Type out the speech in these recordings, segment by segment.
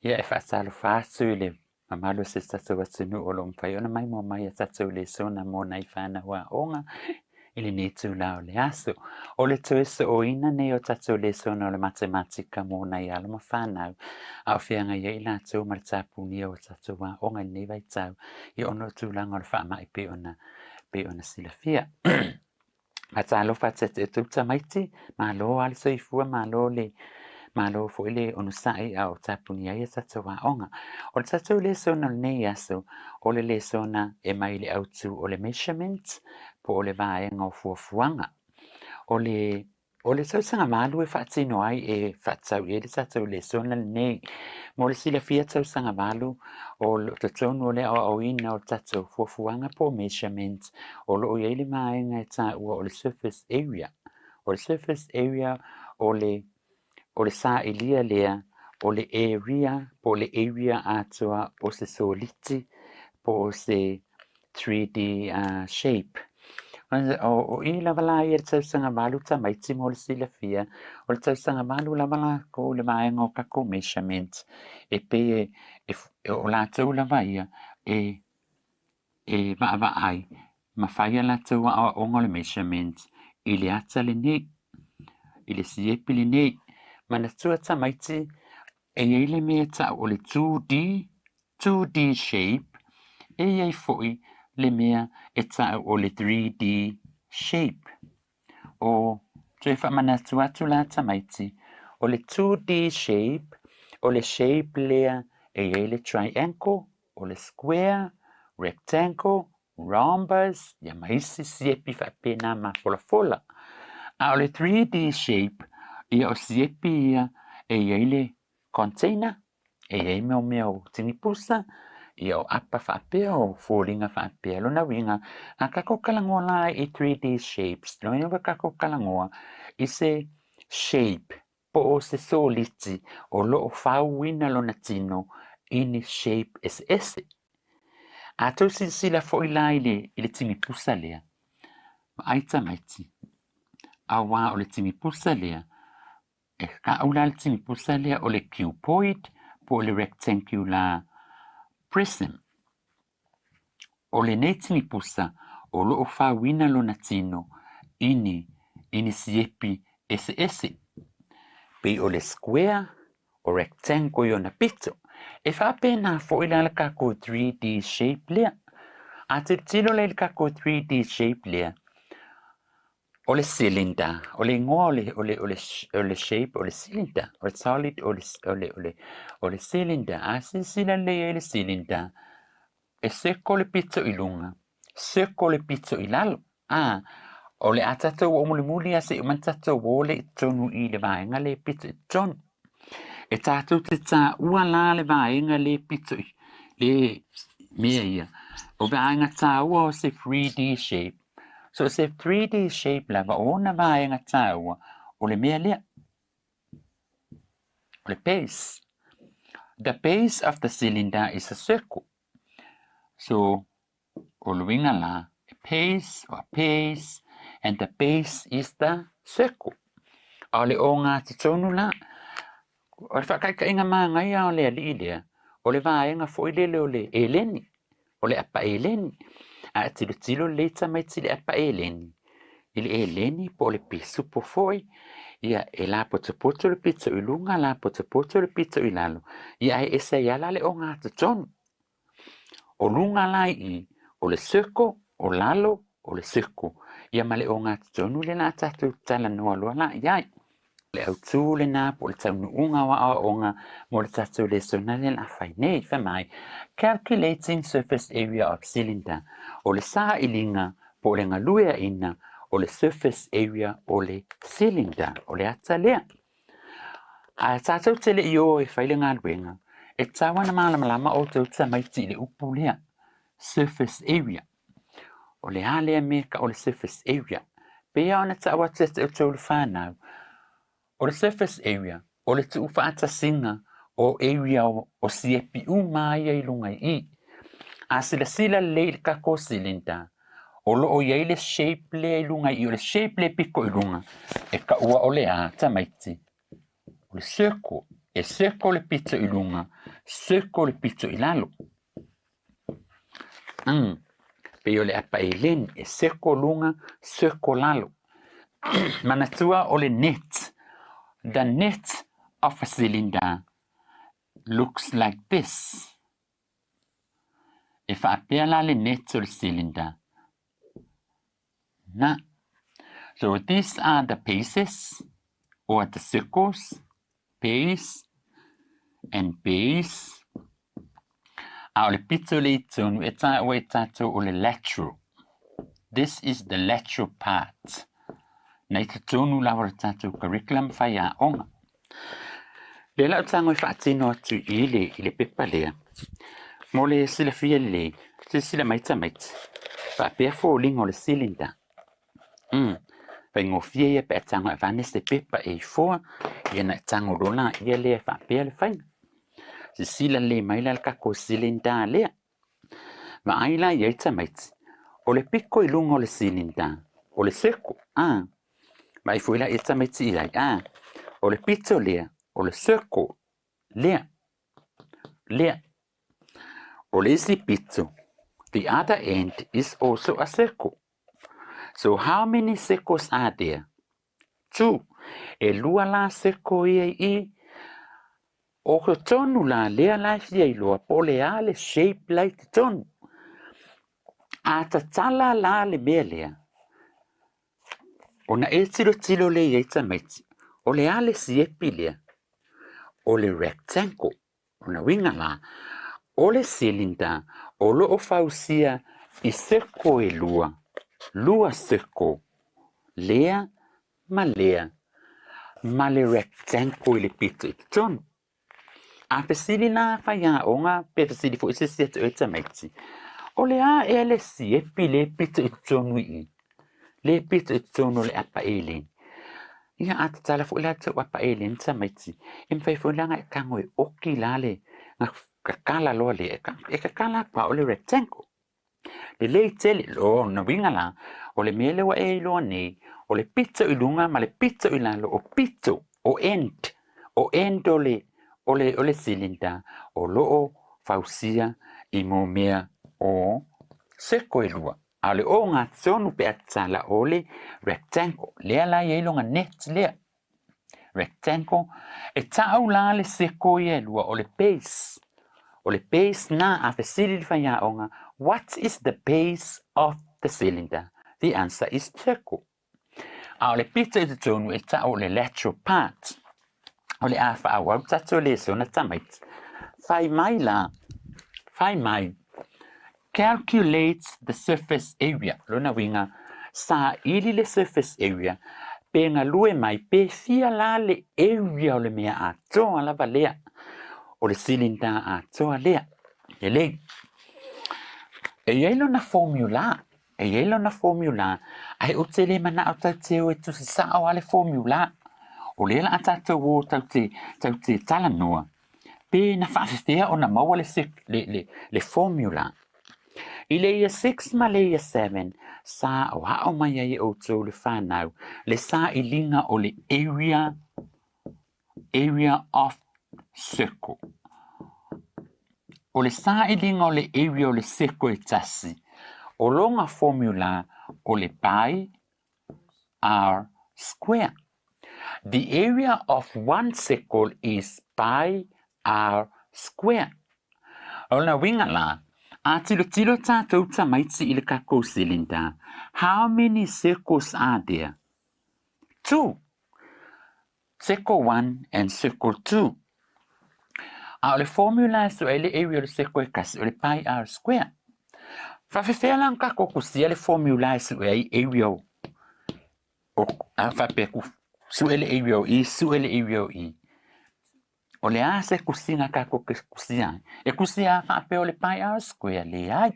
Ia, e faatalofa atu i le mamalu o se tatou atunuu o lo o mafai ona maimoa mai a tatou lesona mo nai fanau aoga i lenei itula o le aso. O le toe sooina nei o tatou lesona o le matematika mo nai alo ma fanau a o feagai ai i latou ma le tapunia o tatou aoga i lenei vaitau, ia ona o tulaga o le faamai pei ona silafia. Faatalofa atu ia te outou tamaiti, malo lava le soifua, malo foi le onosai a o tapunia ai a tatou aoga. O le tatou lesona o lenei aso, o le lesona e mai le autu o le measurement po o le vaega o fuafuaga. O le tausaga 8 e faatino ai e faatatau i ai le tatou lesona lenei. Mo le silafia, tausaga 8, o totonu o le aoaoina o le tatou fuafuaga po o measurement, o lo o i ai le vaega e taua o le surface area. O le surface area o le sailia lea o le area po o le area atoa o se soliti po o se 3D shape. O i lava la ia le tausaga 8, tamaiti, mo le silafia, o le tausaga 8 lava latou le vaega o tatou measurement e pei o latou lava ia e vaavaai ma fai a latou aoaoga o le measurement i le ata lenei, i le siepi lenei. Manatua, tamaiti, e i ai le mea e tau o le 2D shape, e i ai foi le mea e tau o le 3D shape. O toe faamanatu atu la, tamaiti, o le 2D shape, o le shape lea e i ai le triangle, o le square, rectangle, rhombus, ia ma isi siepi faapena mafolafola. A o le 3D shape, ia o siepi ia e i ai le container, e i ai mea mea o tinipusa, ia o apa faapea o foliga faapea. Lona uiga, a tatou talanoa la i 3D shapes, lona uiga tatou talanoa i se shape po o se soliti o lo o fauina lona tino i ni shape eseese. A tou silasila foi la i le tinipusa lea, vaai, tamaiti, auā o le tinipusa lea, e ta'u la le tinipusa lea o le cuboid po o le rectangular prism. O lenei tinipusa o lo o fauina lona tino i ni siepi eseese. Pei o le square o rectangle i ona pito. E faapena foi la le tatou 3D shape lea. A tilotilo la i le tatou 3D shape lea, o le cylinder, o le igoa o le shape o le cylinder, o le solid o le cylinder. A silasila lelei ai le cylinder, e circle le pito i luga, circle le pito i lalo. A, o le a tatou oo mulimuli a seʻi uma tatou o le i totonu i le vaega le pito i totonu. E tatou te taua la le vaega le pito i le mea ia. O vaega taua o se 3D shape. So se 3D shape lava o ona vaega taua o le mea lea. O le base. The base of the cylinder is a circle. So, o luiga la, a base or a base, and the base is the circle. A o le ogatotonu la, o le faataitaiga magaia o le alii lea, o le vaega foi lele o le eleni, o le apa eleni. A e tilotilo lelei, tamaiti, le apa eleni, i le eleni po o le pisupo foi, ia e lapotopoto le pito i luga, lapotopoto le pito i lalo, ia ae ese ai ala le ogatotonu. O luga la i o le circle, o lalo o le circle. Ia ma le ogatotonu le la tatou talanoa loa la i ai. Le autū lena po o le taunuuga o aoaoga mo le tatou lesona le la fai nei fai mai, calculating surface area of cylinder, o le sailiga po o le galueaina o le surface area o le cylinder, o le ata lea. Ae tatou te le i o e fai le galuega, e tatau ona malamalama outou, tamaiti, i le upu lea surface area. O le a lea mea ka o le surface area? Pei ona ta'u atu ia te outou le fanau, o le surface area o le tuufaatasiga o area o siepi uma ia i luga i i. A silasila lelei i le tatou cylinder, o lo o i ai le shape lea i luga i i, o le shape lea pito i luga, e taua o le a, tamaiti? O le circle. E E circle le pito i luga, circle le pito i lalo. Pei o le apa eleni, e circle luga, circle lalo. Manatua o le net. The net of a cylinder looks like this. E faapea la le net o le cylinder. Na. So these are the bases or the circles, base and base. A o le pito le i tonu e taua e tatou o le lateral. This is the lateral part. Na i totonu lava o le tatou curriculum faiaoga. Lea la o tago e faatino atu i le pepa lea. Mo le silafia lelei, silasila mai tamaiti, faapea foliga o le cylinder. Faigofie ia pe a tago e avane se pepa A4, ia na e tago loa laia lea e faapea le faiga. Sisila lelei mai la le tatou cylinder lea. Vaai la i ai tamaiti, o le piko i luga o le cylinder, o le circle, a. Vaai foi la ia tamaiti i ai, a. O le pito lea, o le circle, lea, lea. O le isi pito, the other end is also a circle. So how many circles are there? 2. E lua la circle ia i i. O totonu la lea la e fia iloa po o le a le shape la i totonu. A tatala la le mea lea, ona e tilotilo lea i ai tamaiti, o le a le siepi lea? O le rectangle. Ona uiga la, o le cylinder o loo fausia i circle e lua, lua circle, lea ma lea, ma le rectangle i le pito i totonu. A fesili la faiaoga pe fesili foi se isi atu e tamaiti, o le a ea le siepi le pito i totonu i i? Le pito i totonu o le apa eleni. Ia a tatala foi la tou apa eleni tamaiti, e mafai foi la ona e tago e oki la le kakala loa lea, e kakala atu lava o le rectangle. Lelei tele, lona uiga la, o le mea lea ua e iloa nei, o le pito i luga ma le pito i lalo, o pito, o end, o end o le, o le, o le cylinder, o loo fausia i mo mea o circle e lua. A o le ogatotonu pe a tatala o le rectangle. Lea la e i ai lona net lea. Rectangle. E tau la le circle ia e lua o le base. O le base na a fesili le faiaoga, what is the base of the cylinder? The answer is circle. A o le pito i totonu e tau o le lateral part. O le a faaauau tatou lesona tamaiti. Fai mai la, fai mai, calculate the surface area. Lona uiga, saili le surface area, pe galue mai pe fia la le area o le mea atoa lava lea. O le cylinder atoa lea. Lelei. E i ai lona formula. E i ai lona formula. Ae ou te le manao tatou te o e tusi sao lava le formula. O lea la a tatou o tatou te, tatou te talanoa. Pe na faafefea ona maua le, le, le, le formula. I le Year 6 ma le Year 7, sa aoao mai ai e outou le fanau le sailiga o le area, area of circle. O le sailiga o le area o le circle e tasi, o lona formula o le pi r square. The area of one circle is pi r square. O lona uiga la, a tilotilo tatou tamaiti i le tatou cylinder, how many circles are there? 2. Circle 1 and circle 2. A o le formula e sue ai le area o le circle e tasi, o le pi r square. Faafefea la ona tatou kusia le formula e sue ai area o, a faapea ku sue le area o i, sue le area o i. O le a se kusiga tatou te kusia ai? E kusia a faapea o le pi r square, leai.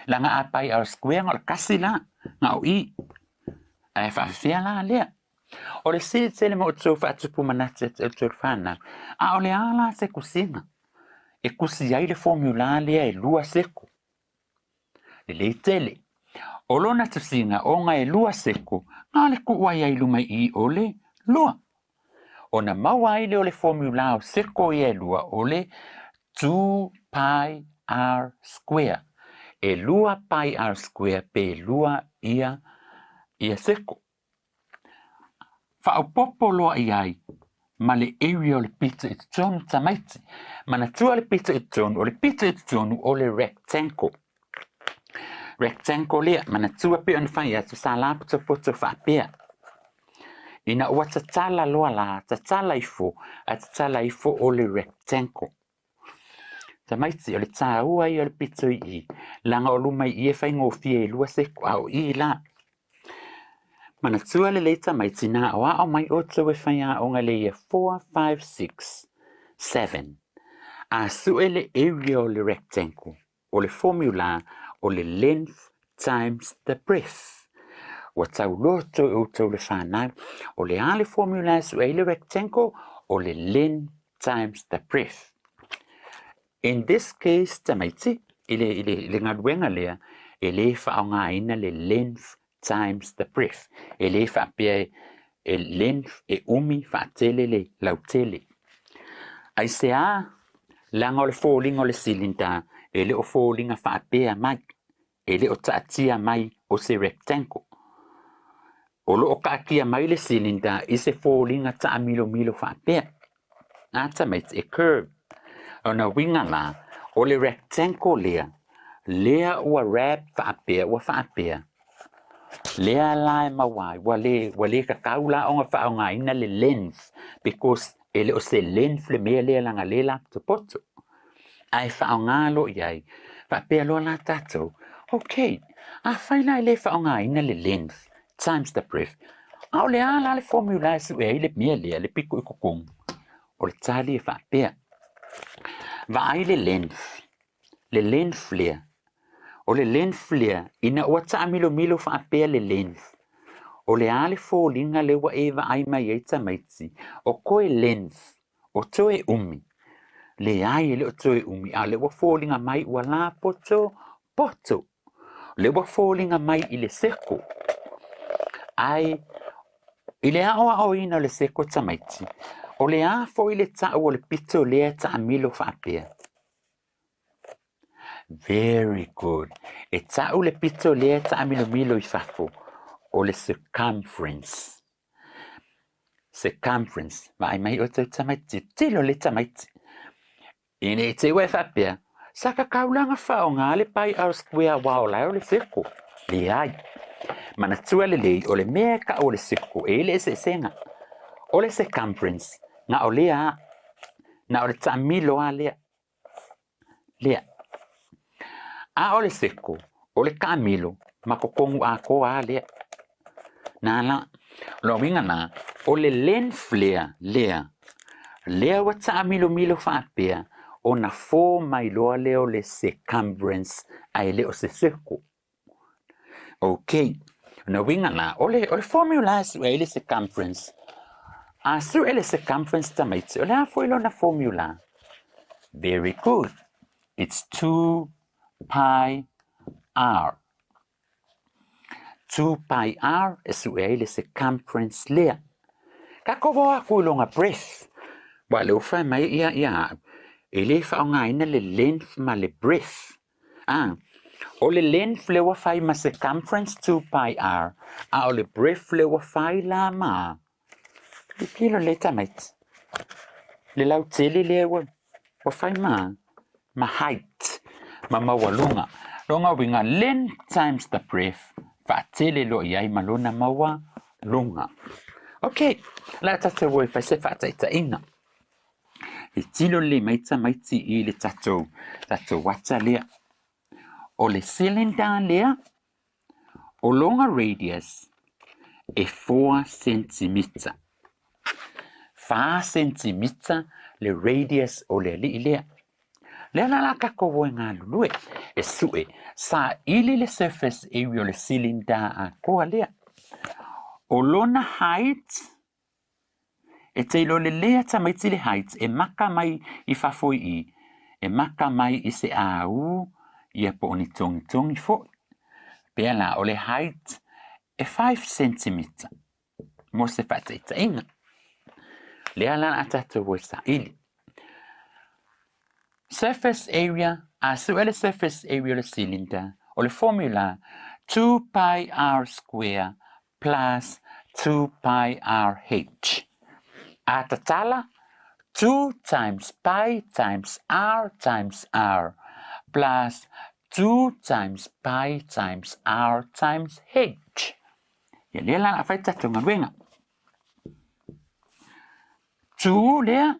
Leaga a pi r square na o le tasi la, na o i. Ae faafefea la lea? O le sili tele mo outou faatupu manatu ia te outou le fanau, a o le a la se kusiga e kusi ai le formula lea e lua seko? Lelei tele. O lona tusiga ona e lua seko, na o le tuu ai ai i luma i i o le lua. Ona maua ai lea o le formula o seko ia e lua o le 2 pi r square. E 2 pi r square pe 2 ia ia seko. Faaopoopo loa i ai ma le area o le pito i totonu tamaiti. Manatua le pito i totonu, o le pito i totonu o le rectangle. Rectangle lea, manatua pei ona fai atu sa lapotopoto faapea. Ina ua tatala loa la, tatala ifo, a tatala ifo o le rectangle. Tamaiti, o le tāua ia o le pito i i, laga o luma i i e faigofie e 2 seko, a o i la. Manatua lelei tamaiti na aoao mai outou e faiaoga le ia 4, 5, 6, 7. A sue le area o le rectangle, o le formula o le length times the breadth. Ua tauloa outou e outou le fanau, o le a le formula e sue ai le rectangle? O le length times the breadth. In this case tamaiti, i le, i le, i le galuega lea, e le faaaogaina le length times the breadth. E le faapea e length e umi faatele le lautele. Aisea? Leaga o le foliga o le cylinder e le o foliga faapea mai, e le o taatia mai o se rectangle. O lo o kaatia mai le cylinder i se foliga taamilomilo faapea. A tamaiti e curve. Ona uiga la, o le rectangle lea, lea ua wrap faapea, ua faapea. Lea la e maua ai, ua le, ua le kakau la ona faaaogaina le length, because e le o se length le mea lea laga le lapotopoto. Ae faaaoga loa i ai, faapea loa la tatou, okay, afai la e le faaaogaina le length times the breadth, a o le a la le formula e sue ai le mea lea, le pito i totonu? O le tali e faapea, vaai le length, le length lea, o le length lea, ina ua taamilomilo faapea le length, o le a le foliga lea ua e vaai mai ai tamaiti, o koe length, o toe umi. Leai e le o toe umi, a o lea ua foliga mai ua lapoto poto. Lea ua foliga mai i le seko. Ae i le aoaoina o le seko tamaiti, o le a foi le tau o le pito lea e taamilo faapea? Very good. E tau le pito lea e taamilomilo i fafo, o le circumference. Circumference. Vaai mai outou tamaiti, tilo le tamaiti. Ina i te i ua e faapea, sa kakau la faaaoga le pi r square aua o la e o le seko. Leai. Manatua lelei, o le mea e kau o le seko, e i le eseesega. O le circumference, na o lea a. Na o le taamilo a lea. Lea. A o le seko, o le taamilo, ma totonu atoa a lea. Na la, o lona uiga la, o le length lea, lea, lea ua taamilomilo faapea, ona form mai loa lea o le circumference ae le o se circle. Okay. Lona uiga la, o le, o le formula e sue ai le circumference. A sue le circumference tamaiti, o le a foi lona formula? Very good. It's 2 pi r. 2 pi r e sue ai le circumference lea. Tatou o atu i lona breadth. Ua le fai mai ia ia au, e le faaaogaina le length ma le breadth. A, o le length lea ua fai ma circumference 2 pi r, a o le breadth lea ua fai la ma tilotilo lelei tamaiti. Le lautele lea ua ua fai ma ma height, ma maualuga. Lona uiga length times the breadth, faatele loa i ai ma lona maualuga. Okay, o le a tatou o e fai se faataitaiga. Tilotilo lelei mai tamaiti i le tatou tatou ata lea. O le cylinder lea, o lona radius e 4 centimeter. 4 centimeter le radius o le alii lea. Lea la la tatou o e galulue, e sue, saili le surface area o le cylinder atoa lea. O lona height, e te iloa lelei a tamaiti le height, e maka mai i fafo i i, e maka mai i se au, ia po o ni togitogi foi. Pea la, o le height e 5 centimeter mo se faataitaiga. Lea la a tatou o e saili. Surface area, a sue le surface area o le cylinder, o le formula 2 pi r square plus 2 pi r h. A tatala, 2 times pi times r times r plus 2 times pi times r times h. Ia lea la a fai tatou galuega. 2 lea,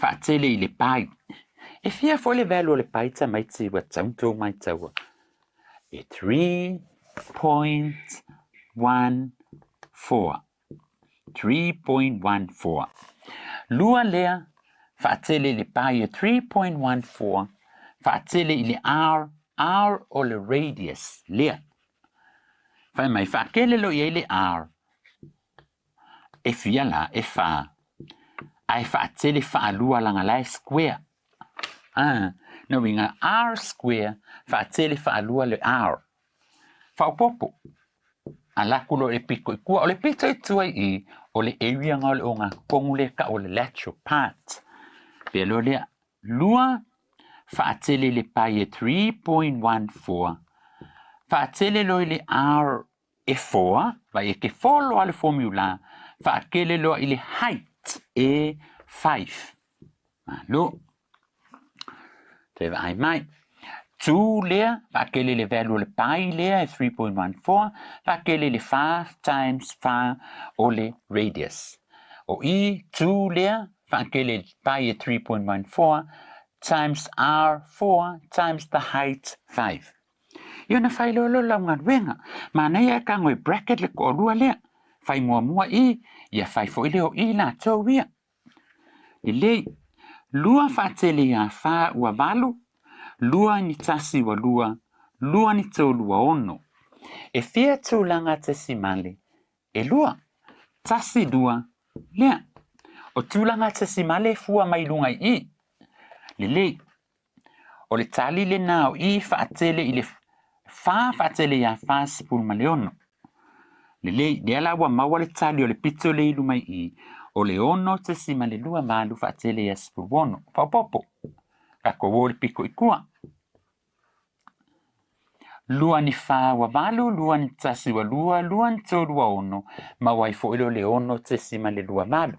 faatele i le pi. E fia foi le value o le pi tamaiti ua tau mai taua. E 3.14. 3.14. Lua lea, faatele i le pi e 3.14, faatele i le r, r o le radius lea. Fai mai, faakele lo i ai le r. E fia la, e fa. Ae faatele faalua laga la e square. Ah, no uiga r square faatele faalua le r. Faaopoopo. Ala atu loa i le pito i tua. O le pito i tua i i, o le area nga o le ogatotonu lea e tau o le lateral part. Pea loa lea, lua faatele i le pi e 3.14, faatele loa i le r e 4, vai e ke follow a le formula, faakele loa i le height e 5. Malo. Toe vaai mai. 2 lea, faakele le value o le pi lea e 3.14, faakele le 5 times 4 o le radius. O i 2 lea, faakele pi e 3.14 times r4 times the height 5. Ia ona fai loa lea o lau galuega. Manaia e tago e bracket le toalua lea. Fai muamua i, ia fai foi lea o i latou ia. Lelei, lua faatele iā fa ua valu, lua ni tasi ua lua, lua ni tolu ua ono. E fia tulaga tesimale? E lua. Tasi lua, lea. O tulaga tesimale e fua mai luga i i. Lelei. O le tali lena o i faatele i le fa faatele iā fa 16. Lelei, lea la ua maua le tali o le pito le i luma i i, o le 6.28 faatele iā 16. Faaopoopo. Tatou o i le pito i tua. Lua ni fa ua valu, lua ni tasi ua lua, lua ni tolu ua ono, maua ai foi lea o le 6.28.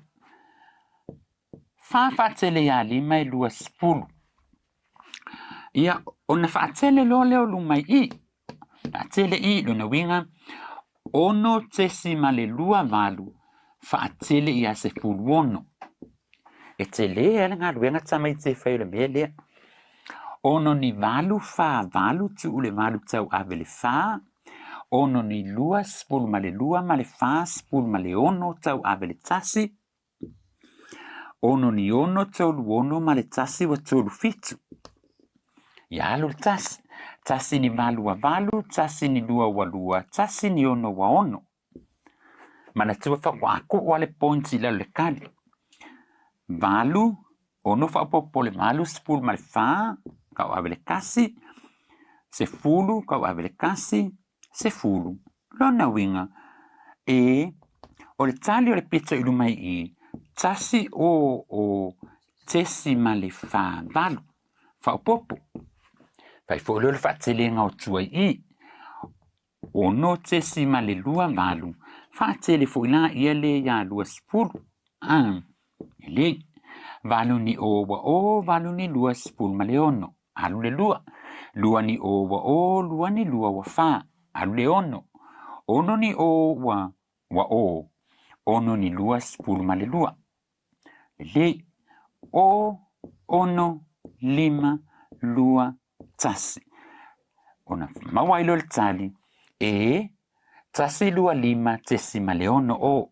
Fa faatele iā lima e 20. Ia, ona faatele loa lea o luma i i. Faatele i, lona uiga, 6.28 faatele iā 16. E tele a le galuega tamaiti e fai o le mea lea. Ono ni valu fa valu tuu le valu tauave le fa, ono ni 22 ma le fa 16 tauave le tasi, ono ni ono tolu ono ma le tasi ua tolu fitu. Ia alu le tasi. Tasi ni valu ua valu, tasi ni lua ua lua, tasi ni ono ua ono. Manatua faatoa koo le points i lalo le kali. Valu, ono faaopoopo le valu 14, tauave le kasi, sefulu tauave le kasi, sefulu. Lona uiga, e o le tali o le pito i luma i i, tasi o o 0.48. Faaopoopo. Fai foi lea o le faatelega o tua i i. 6.28 faatele foi la ia le iā 20. Ah, lelei. Valu ni o ua o, valu ni lua 16. Alu le lua. Lua ni o ua o, lua ni lua ua fa. Alu le ono. Ono ni o ua ua o. Ono ni lua 12. Lelei. O, ono, lima, lua, tasi. Ona maua ai lea o le tali e 125.6 o.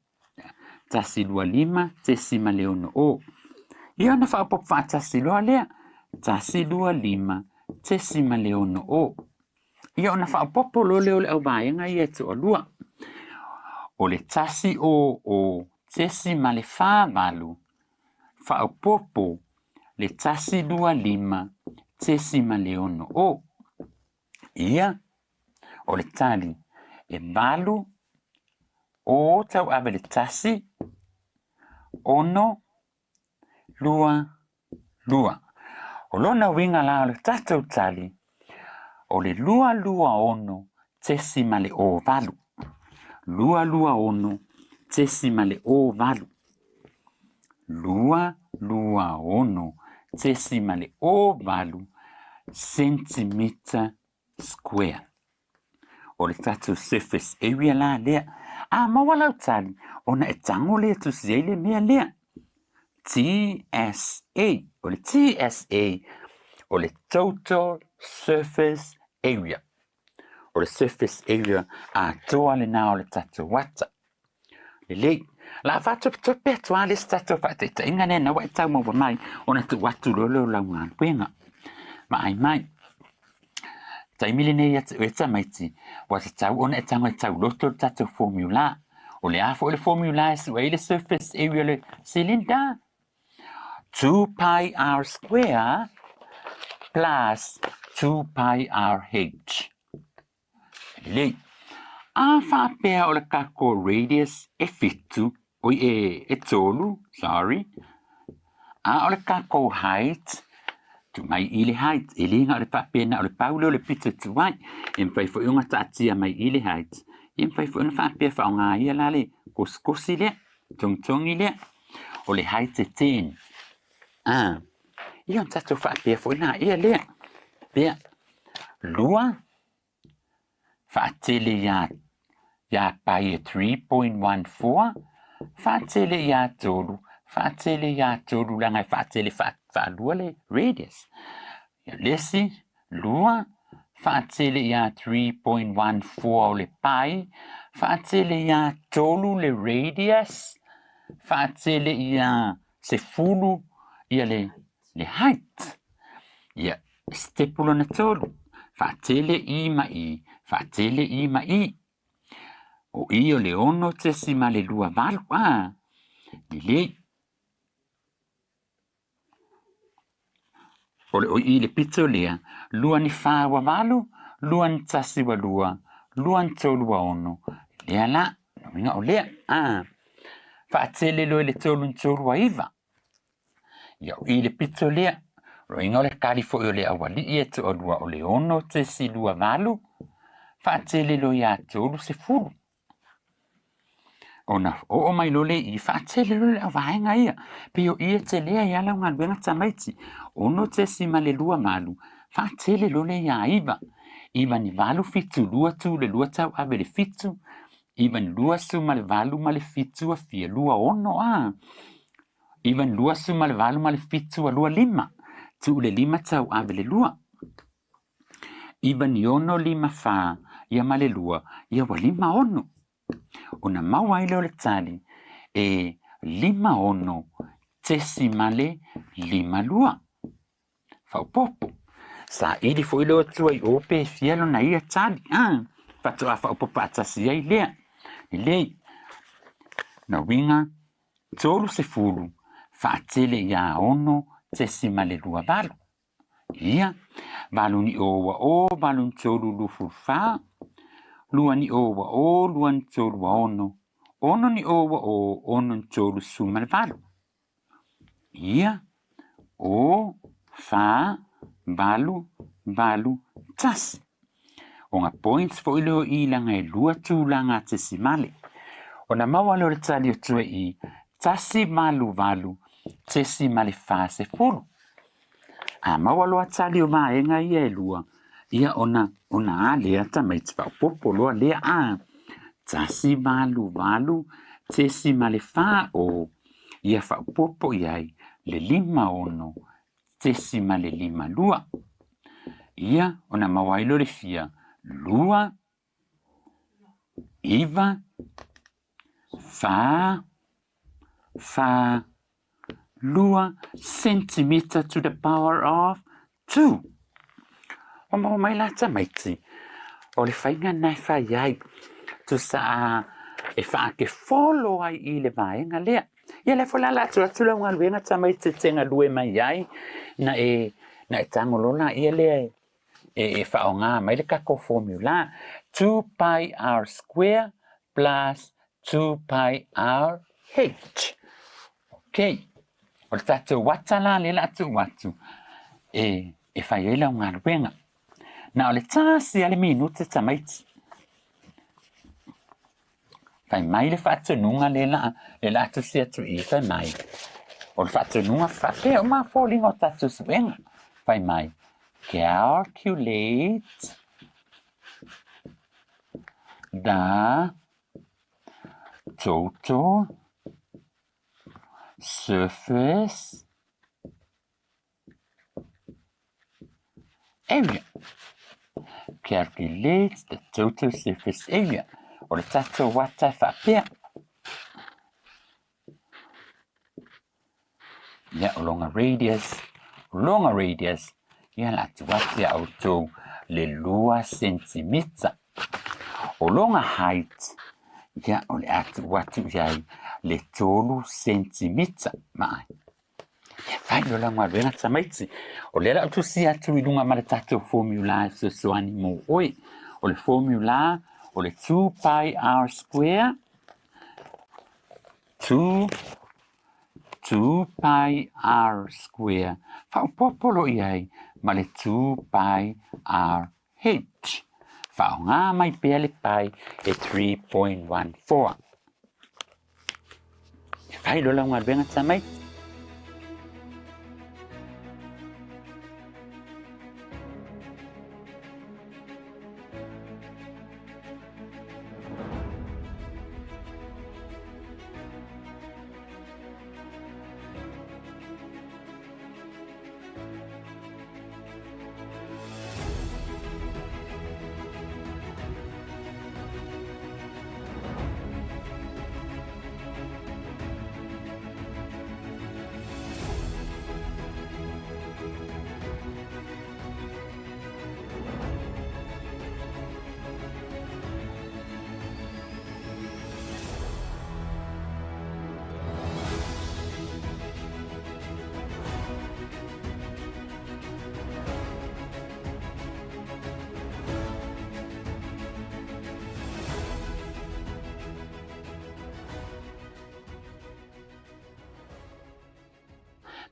125.6 o. Ia ona faaopoopo faatasi loa lea. 125.6 o. Ia ona faaopoopo loa lea o le auvaega ia e toalua. O le tasi o o 0.48 faaopoopo le 125.6 o. Ia, o le tali e valu o tauave le tasi, 6 2 2. O lona uiga la o le tatou tali, o le 2 2 6 .08. 2 2 6 .08. 2 2 6 .08 centimeter square. O le tatou surface area la lea. A maua lau tali, ona e tago lea tusi ai le mea lea. TSA, o le TSA, o le total surface area. O le surface area atoa lena o le tatou ata. Lelei, la faatopetope atu lava le isi tatou faataitaiga lea na ua e tau maua mai, ona tuu atu loa lea o lau galuega. Vaai mai. Taimi lenei ia te oe tamaiti, ua tatau ona e tago e tauloto le tatou formula. O le a foi le formula e sue ai le surface area o le cylinder? 2 pi r square plus 2 pi r h. Lelei. A faapea o le tatou radius e 7, oi e 3, sorry. A o le tatou height, tu mai i le height, e le na o le faapena o le pau lea o le pito tuai. E mafai foi ona taatia mai i le height. E mafai foi ona faapea faaaoga ia la le kosikosi lea, togitogi lea. O le height e 10. A, ia ona tatou faapea foi la ia lea. Pea, 2 faatele ia pai e 3.14, faatele ia 3, faatele ia 3 laga e faatele faalua le radius. Ia le isi, 2 faatele ia 3.14 o le pai, faatele ia 3 le radius, faatele ia 10 ia le height. Ia, stepu lona 3, faatele i ma i, faatele i ma i. O i o le 6.28, a, lelei. O le oi i le pito lea, 2 ni 4 8, 2 ni 1 2, 2 ni 3 6, lea la, no uiga o lea, a. Faatele loa i le 3 ni 3 9. Ia o i le pito lea, roiga o le kali foi o le aualii e toalua o le 6.28, faatele loa ia 3 10. Ona oo mai loa le i faatele loa le auvaega ia. Pei o i e telea ia lau galuega tamaiti. 6.28, faatele loa le ia 9. 9 ni 8 7 2 tu le 2 tau ave le 7. 9 ni 2 su ma le 8 ma le 7 a fia 2 6 a. 9 ni 2 su ma le 8 ma le 7 a 2 5. Tu le 5 tau ave le 2. 9 ni 6 5 fa ia ma le 2 ia ua 5 6. Ona maua ai lea o le tali e 5 6 .52. Faaopoopo. Saili foi lea o atua i o pe fia lona ia tali. A, faatoa faaopoopo faatasi ai lea. Lelei. Na uiga 30 faatele ia 6.28. Ia, 8 ni o ua o, 8 ni 3 24, 2 ni o ua o, 2 ni 3 6, 6 ni o ua o, 6 ni 3 18. Ia, o, 4, 8, 8, 1. O ngā points foi leo i laga e 2 tulaga tesimale. Ona maua lea o le tali o tua i 1 8 8 .40. A maua loa tali o vaega ia e 2, ia ona a lea tamaiti faaopoopo loa lea a. 1 8 8 .40 ia faaopoopo i ai le 5 6 .52. Ia ona maua ai loa le fia 2 9 4 4 2 centimeter to the power of 2. O maua mai la tamaiti, o le faiga na e fai ai, tusa e faakefolo ai i le vaega lea. Ia le foi la la atu atu lau galuega tamaiti te galue mai ai, na e tago loa laia lea e faaaoga mai le tatou formula 2 pi r square plus 2 pi r h. Okay. O le tatou ata la lea o le a tuu atu e fai ai lau galuega. Na o le 1 lava le minute tamaiti. Fai mai le faatonuga lea o le a tusi atu i i, fai mai. O le faatonuga faapea uma foliga o tatou suega. Fai mai, calculate the total surface area. Calculate the total surface area. O le tatou ata e faapea. Ia, o lona radius, o lona radius, ia o le a tuu atu ia outou le 2 sentimita. O lona height, ia o le a tuu atu i ai le 3 sentimita. Maai. Ia fai loa lau galuega tamaiti. O lea o le a ou tusia atu i luga ma le tatou formula e fesoasoani mo oe. O le formula o le 2 pi r square 2 2 pi r square faaopoopo loa i ai ma le 2 pi r h. Faaaoga mai pea le pi e 3.14. Ia fai loa lau galuega tamaiti.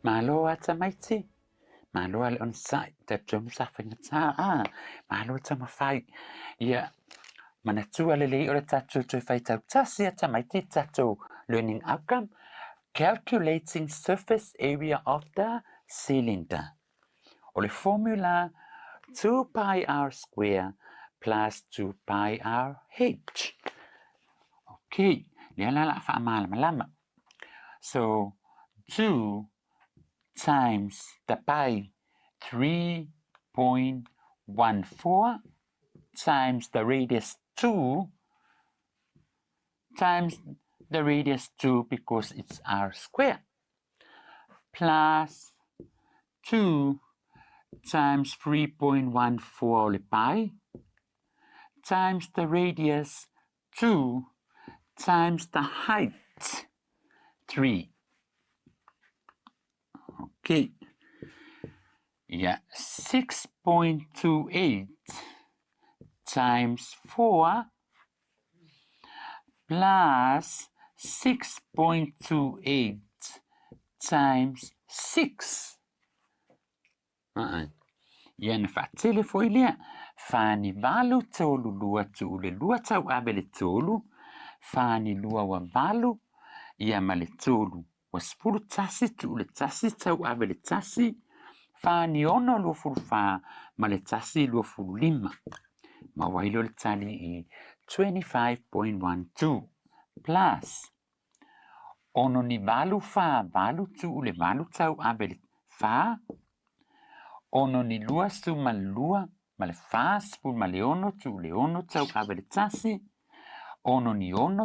Malo a tamaiti, malo a le onosai, talitonu sa faigata a, malo taumafai. Ia, manatua lelei o le tatou toe faitau tasi a tamaiti tatou learning outcome, calculating surface area of the cylinder. O le formula 2 pi r square plus 2 pi r h. Okay, lea la o le a faamalamalama. So, 2 times the pi 3.14 times the radius 2 times the radius 2 because it's r square plus 2 times 3.14 le pi times the radius 2 times the height 3. Okay. Yeah, 6.28 times 4 plus 6.28 times 6. Ia na faatele foi lea, fa ni 8 3 2 tuu le 2 tauave le 3, fa ni 2 ua 8, ia ma le 3 ua 11 tuu le 1 tauave le 1, fa ni 6 24 ma le 1 25. Maua ai lea o le tali i 25.12 plus 6 ni 8 fa 8 tuu le 8 tauave le 4, 6 ni 22 ma le 40 ma le 6 tuu le 6 tauave le 1, 6 ni 6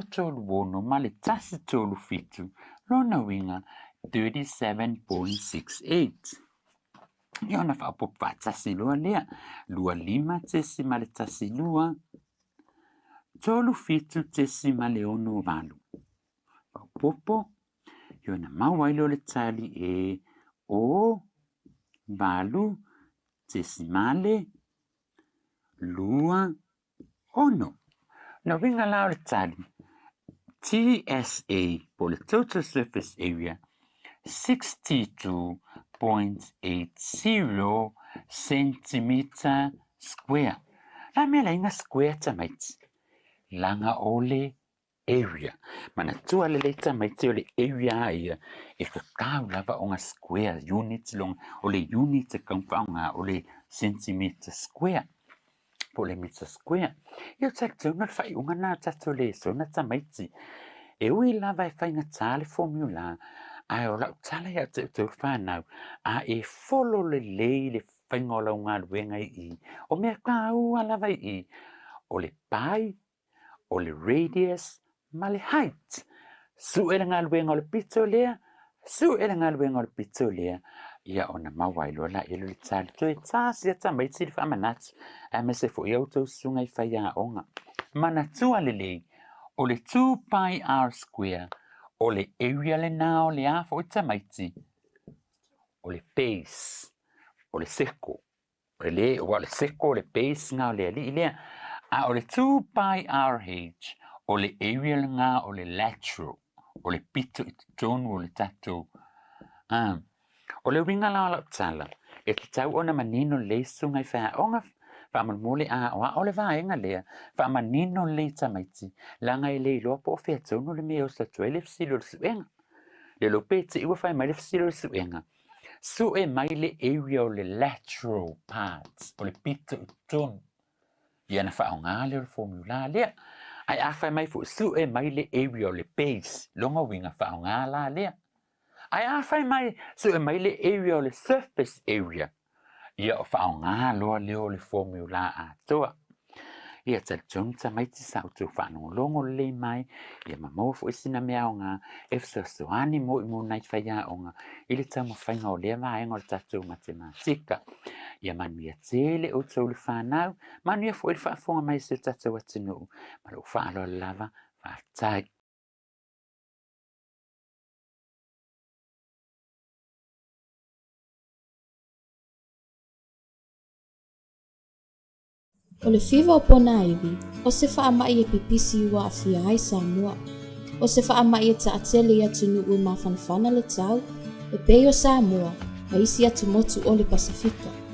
3 6 ma le 1 3 7, lona uiga 37.68. Ia ona faaopoopo faatasi loa lea, 25.12, 3 7.6 8. Faaopoopo, ia ona maua ai lea o le tali e o 8 tesimale 2 6. Na uiga la o le tali, TSA po o le total surface area 62.80 centimeter square. La mea le iga square tamaiti? Laga o le area. Manatua lelei tamaiti o le area ia e tatau lava ona square unit loga o le unit e tatau ona faaaoga o le centimeter square po o le meter square. Ia ou te talitonu o le faaiuga lena a tatou lesona tamaiti. E ui lava e faigata le formula, ae o lau tala ia te outou fanau, a e folo lelei le faiga o lau galuega i i, o mea taua lava i i, o le pai, o le radius ma le height. Sue le galuega o le pito lea, sue le galuega o le pito lea, ia ona maua ai loa laia lea o le tali. Toe tasi lava tamaiti le faamanatu, aemaise foi a outou susuga i faiaoga. Manatua lelei, o le 2 pi r square, o le area lena o le a foi tamaiti? O le base, o le seko. O le, ua o le seko o le base lena o le alii lea. A o le 2 pi rh, o le area lena o le lateral, o le pito i totonu o le tatou. A, o le uiga la o lau tala, e tatau ona manino lelei susuga i faiaoga, faamolemole a aoao le vaega lea, faamanino lelei tamaiti, leaga e le iloa po o fea tonu le mea e oso atu ai le fesili o le suega. Le iloa pe te i ua fai mai le fesili o le suega, Sue mai le area o le lateral part, o le pito i totonu. Ia ona faaaoga lea o le formula lea. Ae a fai mai foi, sue mai le area o le base, lona uiga faaaoga la lea. Ae a fai mai, sue mai le area o le surface area, ia o faaaoga loa lea o le formula atoa. Ia talitonu tamaiti sa outou faalogologo lelei mai, ia ma maua foi sina mea aoga e fesoasoani mo i mo nai faiaoga i le taumafaiga o lea vaega o le tatou matematika. Ia manuia tele outou le fanau, manuia foi le faafofoga mai a si o tatou atunuu. Ma lou faaaloalo lava, faafetai. O le fiva o Ponaivi, o se faamai e pipisi ua aafia ai Samoa. O se faamai e taatele i atunuu e mafanafana le tau, e pei o Samoa ma isi atumotu o le Pasefika.